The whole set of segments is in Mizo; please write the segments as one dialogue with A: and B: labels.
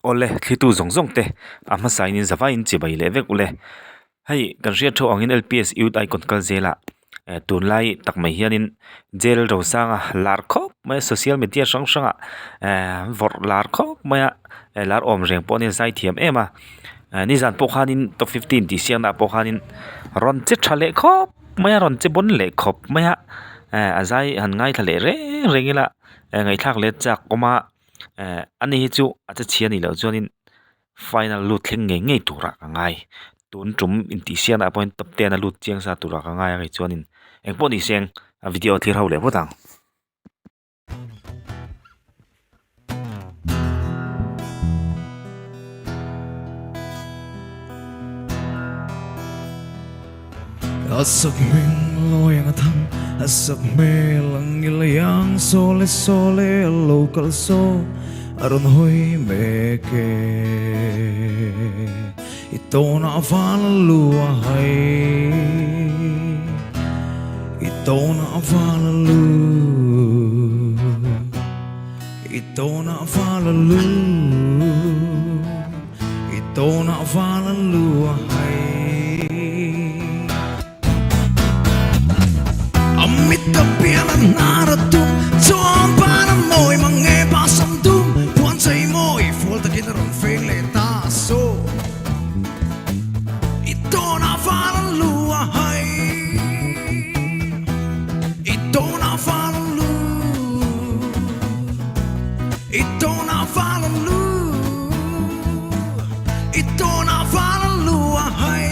A: Awle, thlitu zawng zawng te a hmasain in zavaiin chibai leh vek ule. Hei kan hriat tho angin LPS Youth Icon kal zelah eh tunlai tak mai hianin jail rosanga lar khawp mai a social media hrang hrangah eh vawrh lar khawp mai a eh lar awm reng pawh nia zai thiam em a eh nizan pawh khanin top fifteen tih siamna ah pawh khanin rawn che tha leh khawp mai a rawn che bawn leh khawp mai a eh a zai han ngaithla leh reng reng ila eh ngaihthlak leh chak awm a eh ani hi chu a che chhia a nih loh chuanin final lut thleng ngei ngei turah ka ngai tun tum intihsiakna ah pawhin top ten a lut chiang sa turah ka ngai a kei chuanin engpawh ni seng a video thlir ho leh phawt ang.
B: A sakhming lawi ang a thang, a sakhmel ang i iang Sawle sawle a lo kal saw a rawn hawi mek e. I tawnah val a lu a hai, i tawnah val a lu, i tawnah val a lu. I tawnah val an lu a hai. A mit a pian a hnar a tum, chuan pan a mawi mang nge pa sam dum, puan chei mawi fual takin a rawn feng leh ta so. I tawnah val an lu a hai, i tawnah val an lu, i tawnah val an lu. I tawnah val an lu a hai.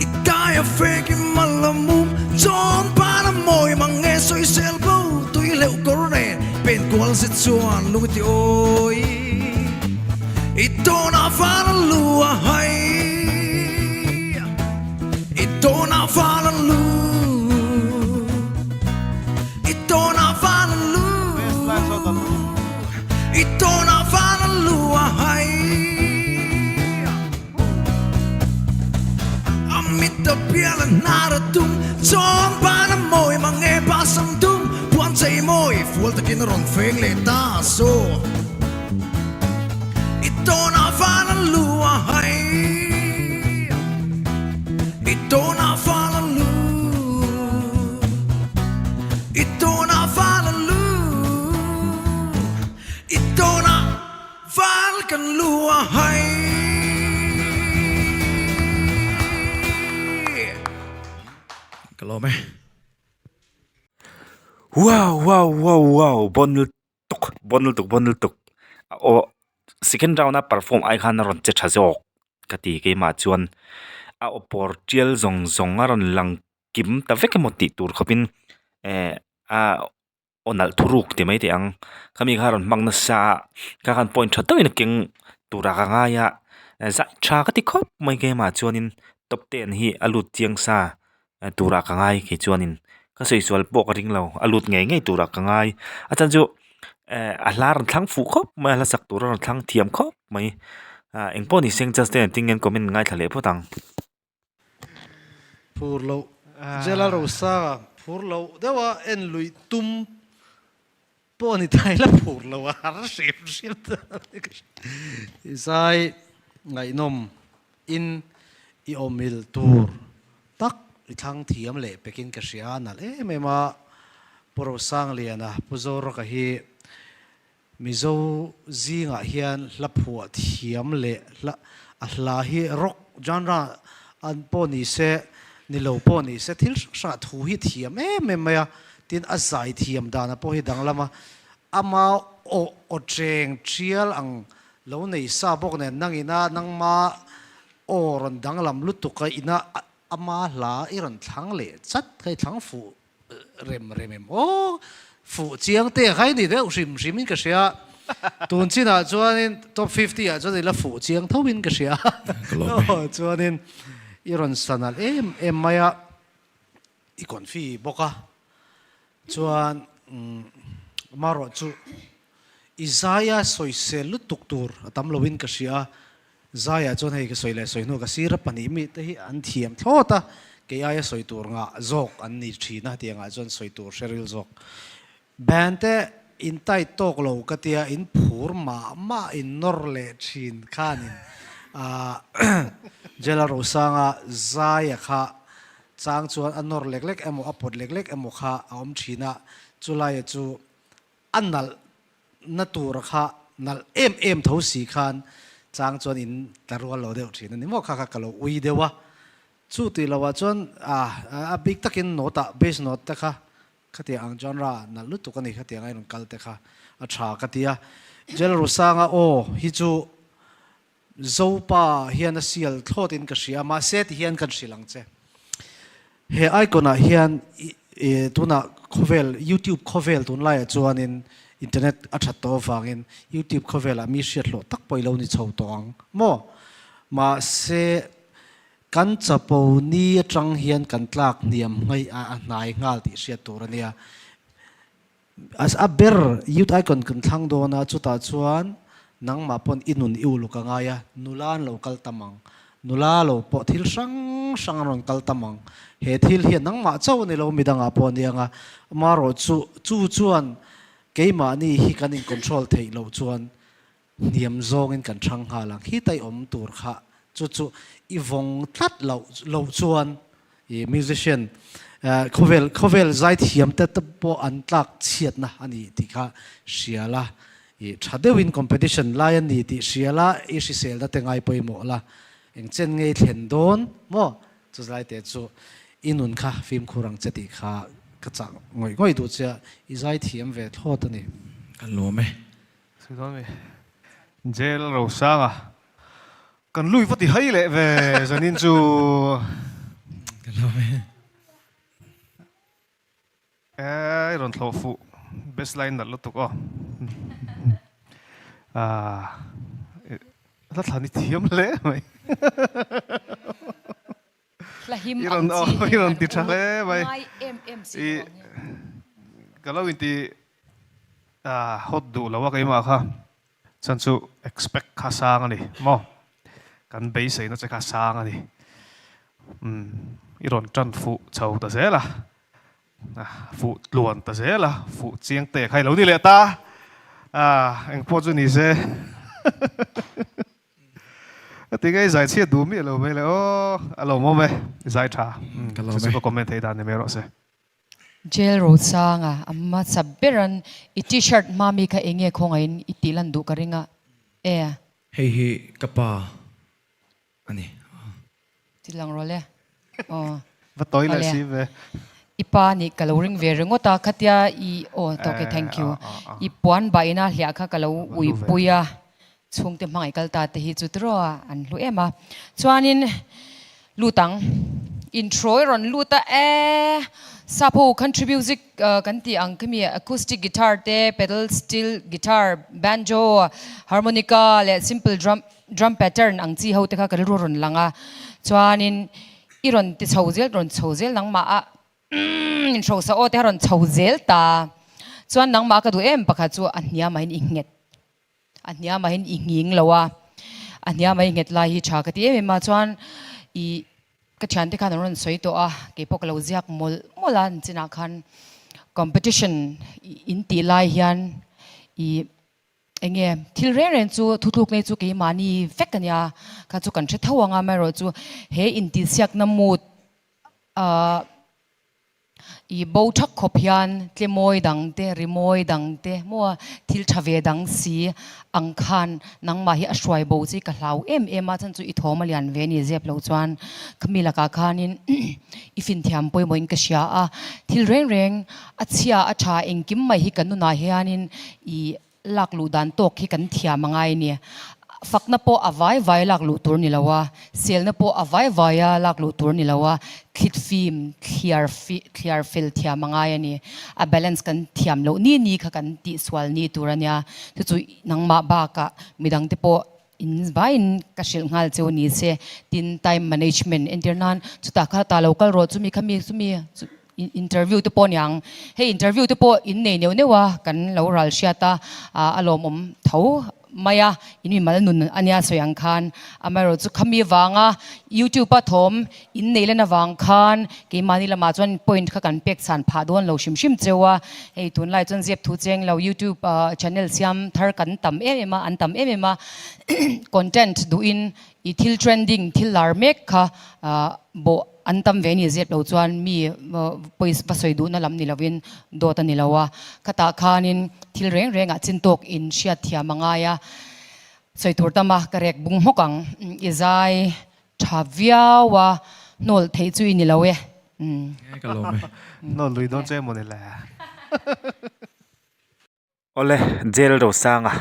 B: I tai a fek i mal a mum Chuan pan a mawi mang nge sawisel bo tui hleuh kawr nen pen kual zet chuan lung i ti awi I tawnah val a lu a hai I tawnah val a lu I tawnah val a lu I tawnah val a lu a hai A mit a bial a hnar a tum Chuan ban a mawi mang nge pa sam dum Puan chei mawi fual takin a rawn feng leh ta so I tawnah val a lu a hai I tawnah val a lu I tawnah val a lu I tawnah val kan lu a hai. Ka lawm e.
A: Wow wow wow wow bon lutuk bon lutuk bon lutuk a aw second round a perform ai khan a rawn che tha zawk ka ti keimah chuan a aw pawr tial zawng zawng a rawn lang kim ta vek emaw tih tur khawpin eh a aw nalh thuruk ti mai teh ang khami kha a rawn hmang nasa a kha khan point tha deuhin a keng turah ka ngai a zai tha ka ti khawp mai keimah chuanin top ten hi a lut chiang sa turah ka ngai kei chuanin ka sawi sual pawh ka ring lo a lut ngei ngei turah ka ngai a chhan chu eh a hla rawn thlang fuh khawp mai a hla sak tur a rawn thlang thiam khawp mai ah engpawh ni seng just ten tin nge an comment ngaithla leh phawt ang.
C: Phur loh Jela Rosanga phur loh deuha en luih tum pawh a ni thai la phur lo a har hrim hrim ta i zai ngaihnawm in i awmil tur tak i thlang thiam leh pekin ka hria a nalh em em a Pu Rosangliana Pu Zorawka hi Mizo zingah hian hla phuah thiam leh hla a hla hi rock genre an pawh ni se ni lo pawh ni se thil hrang hrangah thu hi thiam em em mai a tin a zai thiam dana pawh hi danglam a ama aw aw cheng tial ang lo nei sa bawk nen nangina nangma aw rawn danglam lutuk a ina ama hla i rawn thlang leh chat kha i thlang fuh rem rem em aw fuh chiang te khai ni deuh hrim hrim in ka hria tun chinah chuanin top 50 ah chuan ila fuh chiang tho in ka hria chuanin i rawn sanal em em mai a i confi bawk a. Chuan amarawh chu i zaia sawisel lutuk tur a tam loin ka hria a, zaiah chuan hei ka sawi leh sawi hnu ka sira pahnih mi te hi an thiam thlawt a, kei aia sawi tur ngah zawk an ni thin a, tiangah chuan sawi tur hre ril zawk. Band te in tight tawk lo ka tia in phur mah mah in nawr leh thin khanin Jela Rosanga zaia kha chang chuan a nawr lek lek emaw a pawt lek lek emaw kha a awm thin a, chulaia chu a nalh na tur kha nalh em em tho si khan chang chuan in tla rual lo deuh thin a ni maw kha kha ka lo ui deuh a, chu tih loh ah chuan a bik takin note ah bass note te kha Khatiang ang genre nalh lutuk a ni, khatiang a i rawn kal te kha a tha ka ti a. Jel Rusanga aw hi chu Zopa hian a sial thlawt in ka hria, mahse ti hian kan hrilh ang che. He icon ah hian i tunah khawvel youtube khawvel tunlaiah chuanin internet a that tawh avangin youtube khawvelah mi hriat hlawh tak pawh i lo ni chho tawh ang maw? Mahse Kan chapo ni atang hian kan tlak hniam ngaih a a hnai nghal tih hriat tur a nia. A ber Youth Icon kan thlang dawn a, chutah chuan nangmah pawn i nun i uluk a ngai a, nula an lo kal tam ang, nula lo pawh thil hrang hrang an rawn kal tam ang. He thil hian nangmah chauh a ni lo, midangah pawh a ni ang a, amaherawhchu chu chuan keimahni hi kan in control theih loh chuan Hniam zawngin kan chhang nghal ang. Khi tai awm tur kha chu chu i vawng tlat loh loh chuan i musician khawvel khawvel zaithiam te te pawh an tlak chhiatna a ni tih kha hria la, i tha deuhin competition lai a ni tih hria la, i hriselna te ngai pawimawh la, eng chen nge i thlen dawn maw? Chu zai te chu i nun kha fimkhur ang che tih kha ka chah ngawih ngawih duh che a, i zaithiam ve thlawt a ni.
B: Kan lawm e.
D: Sawi mi Jail Rosanga kan lui va ti hai leh ve zanin chu.
B: Ka lawm e.
D: E i rawn thlawh fuh best line nalh lutuk aw. Ah hla thlan i thiam hle mai.
E: Hla him ang chi hi
D: i rawn ti tha hle mai.
E: Ngai em em si lo ang hi.
D: Ka lo inti hot duh lo a keimah kha chuan chu expect kha sang a ni maw kan beiseina che kha sang a ni umm i rawn tan fuh chho ta zel a fuh tluan ta zel a fuh chiang te kha i lo ni leh ta engpawh chu ni se. Tinge i zai chhiat duh miah lo mai le aw, a lawmawm e, i zai tha.
B: Ka lawm e.
D: Chu chu ka comment thei dan ni mai rawh se.
E: Jail Rosanga a hmasa beran i t-shirt hma mi kha enge khawngaihin i tih lan duh ka ring a e.
B: Hei hi ka pa a ni.
E: Ti lang rawh le. Aw.
D: Va tawi leh si ve.
E: I pa nih ka lo ring ve ringawt a, khatia i aw tawk e thank you. I puan bah ina hliah kha ka lo uipui a, chhungte hmangaih kal ta te hi chu tiraw a an hlu em a. Chuanin lut ang, intro i rawn lut a e Sapho country music kan tih ang khimi acoustic guitar te, pedal steel guitar, banjo, harmonica leh simple drum Drum pattern ang chi ho te kha ka rilru a rawn lang a, chuanin i rawn ti chho zel rawn chho zel nangmah a umm in hrosa aw te kha rawn chho zel ta, chuan nangmah ka duh em pakhat chu a hniamah hian i nghet, a hniamah hian i nghing lo a, a hniamah i nghet lai hi tha ka ti em em a, chuan i ka thiante khan an rawn sawi tawh a, keipawh ka lo ziak mawlh mawlh a, nichinah khan competition in tih lai hian i. Enge, thil reng reng chu thutluk nei chu keimahni vek a nia, kha chu kan hre tho ang a, amaherawh chu he intihsiakna mood ah i bo thak khawp hian tlemawi dang te, rimawi dang te maw thil tha ve dang si ang khan nangmah hi a hruai bo chi ka hlau em em a, chhan chu i thawm a lian ve a ni zep lo chuan khami lakah khanin i finthiam pawimawhin ka hria a, thil reng reng a chhia a tha engkim mai hi kan nunah hianin I lak luh dan tawk hi kan thiam a ngai a ni. Fakna pawh a vai vai lak luh tur ni lo a, selna pawh a vai vai a lak luh tur ni lo a, thlit fim, thliar thliar fel thiam a ngai a ni. A balance kan thiam loh ni ni kha kan tihsual ni tur a nia. Chu chu nangmah bakah midangte pawh in vaiin ka hrilh nghal cheu ni se. Tin, time management entir nan chutah kha ta lo kal rawh chumi kha mi chumi. interview te pawh aniang hei interview te pawh in nei neuh neuh a kan lo ral hriat a a lawmawm tho mai a in mimal nun ania sawi ang khan amaherawh chu khami vanga youtube a thawm in nei len avang khan keimahni lamah chuan point kha kan pek chhan phah dawn lo hrim hrim cheu a hei tunlai chuan zep thu cheng lo youtube channel siam thar kan tam em em a an tam em em a content duhin I thil trending thil lar mek kha bawh an tam ve ni zep lo chuan mi pawisa va sawi duhna lam ni lovin dawt a ni lo a, khatah khanin thil reng rengah chin tawk in hriat thiam a ngai a, sawi tur tam a ka rek bung hmawk ang, i zai tha viau a hnawl theih chu i ni lo e.
F: Ka lawm e.
D: Hnawl lui dawn che emaw ni le.
A: Awle, Jail Rosanga,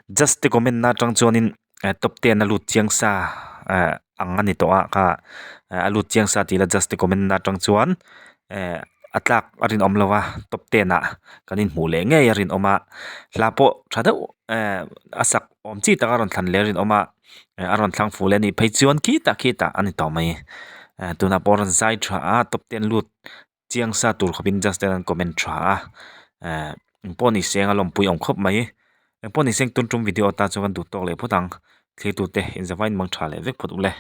A: Just te comment na atang chuanin top ten a lut chiang sa eh ang a ni tawh a kha a lut chiang sa tih la just te comment na atang chuan eh a tlak a rinawm lo a top ten ah kan inhmuh leh ngei a rinawm a hla pawh tha deuh eh a sak awm chi tak a rawn thlan leh a rinawm a eh a rawn thlang fuh leh a nih phei chuan khitah khitah a ni tawh mai eh tunah pawh a rawn zai tha a top ten lut. Chiang sa tur khawpin Justin an comment tha a, eh engpawh ni seng a lawmpui awm khawp mai. Engpawh ni seng tun tum video atan chuan kan duh tawk leh phawt ang. Thlir tute inzavain mang tha leh vek phawt ule.